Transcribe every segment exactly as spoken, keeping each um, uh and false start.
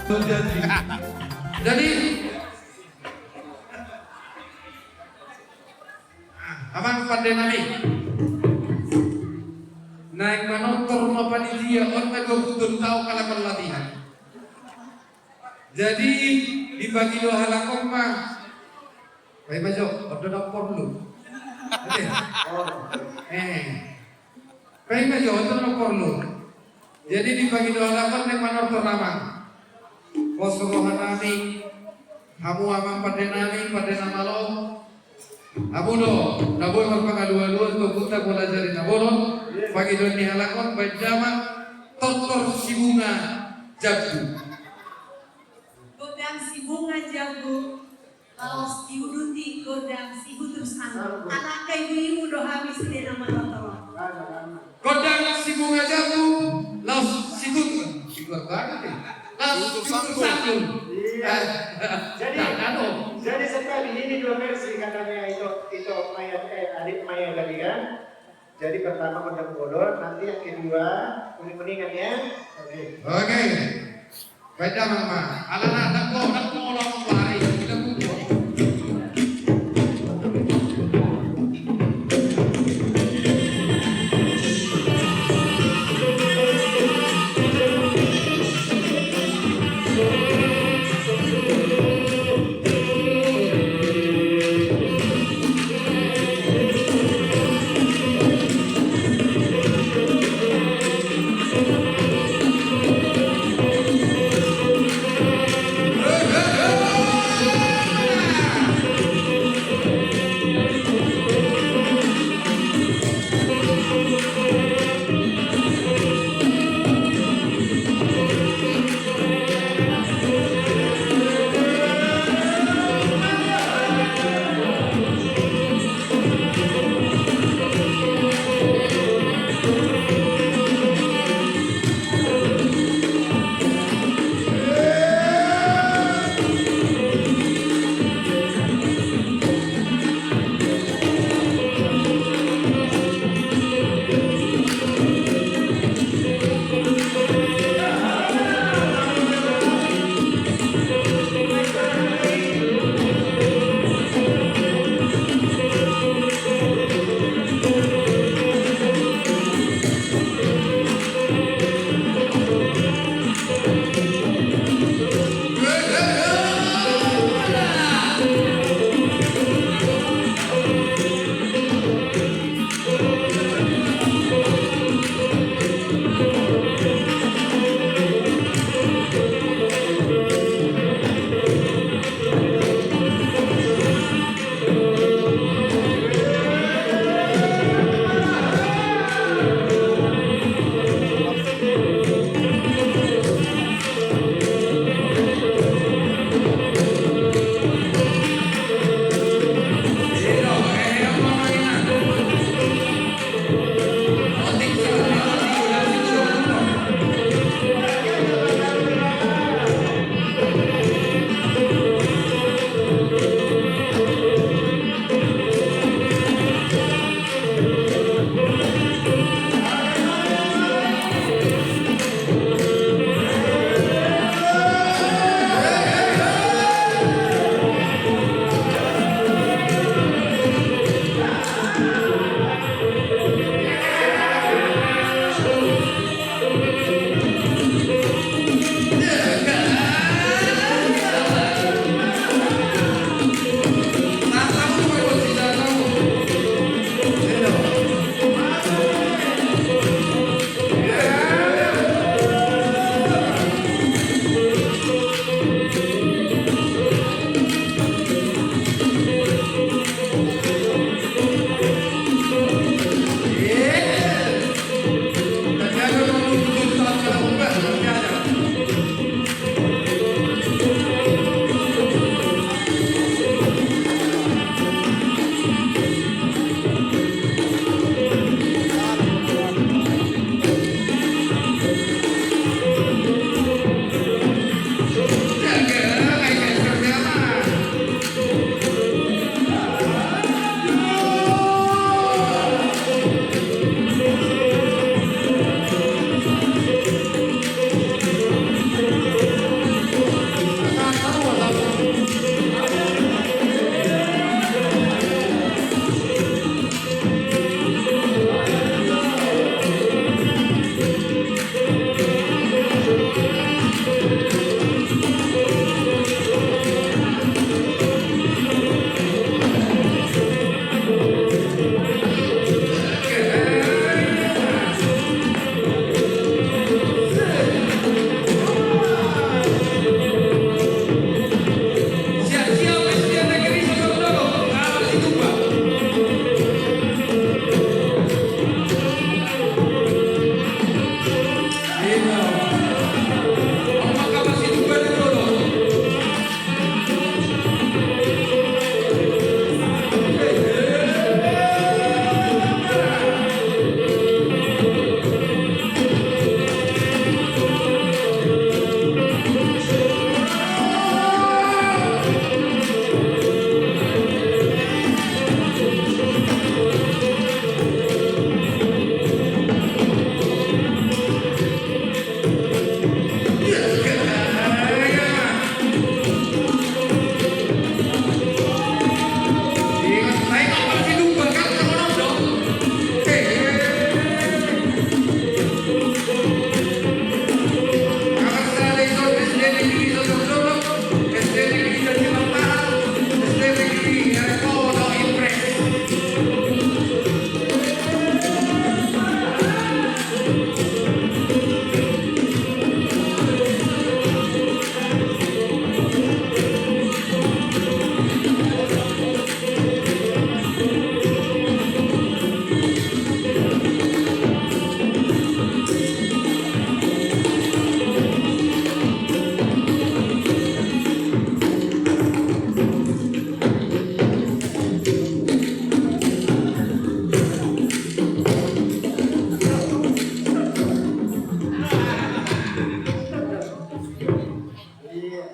Jadi, amang pande nami, naeng manortor ma panitia on na dua pulu taon halak on latihan. Jadi, dipangido halak on ma. Paima jo, on do na porlu. Oke. Eh. Paima jo, on do na porlu. Jadi, dipangido halak on naeng manortor amang. Pos roha nami, hamu amang pande nami, pande na malo. Hamu do na boi marpangalualuan tu ompunta Mula Jari Na Bolon, pangidoan ni halak on baen damang tortor sibunga jambu. Gondang sibunga jambu, laos diuduti gondang sihutur sanggur. Anak ibu-ibu do hami sude na manortor. Gondang sibunga jambu, laos sihutur, sihutur sanggur. Laos sihutur sanggur. Iya. Eh, jadi, nah, anu. Jadi sekali ini dua versi katanya itu, itu Maya, eh, adik Maya tadi kan. Jadi pertama gondang bolon, nanti yang kedua uning-uningan ya. Oke. Oke. Baik, damang ma. Alana, dapot, dapot, dapot, lari. Dapot.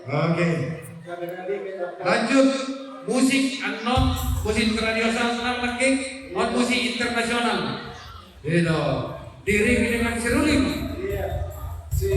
Oke. Lanjut, musik annon, musik tradisional nangkin, on musik internasional. Itu. Diiringi dengan seruling. Iya. Si.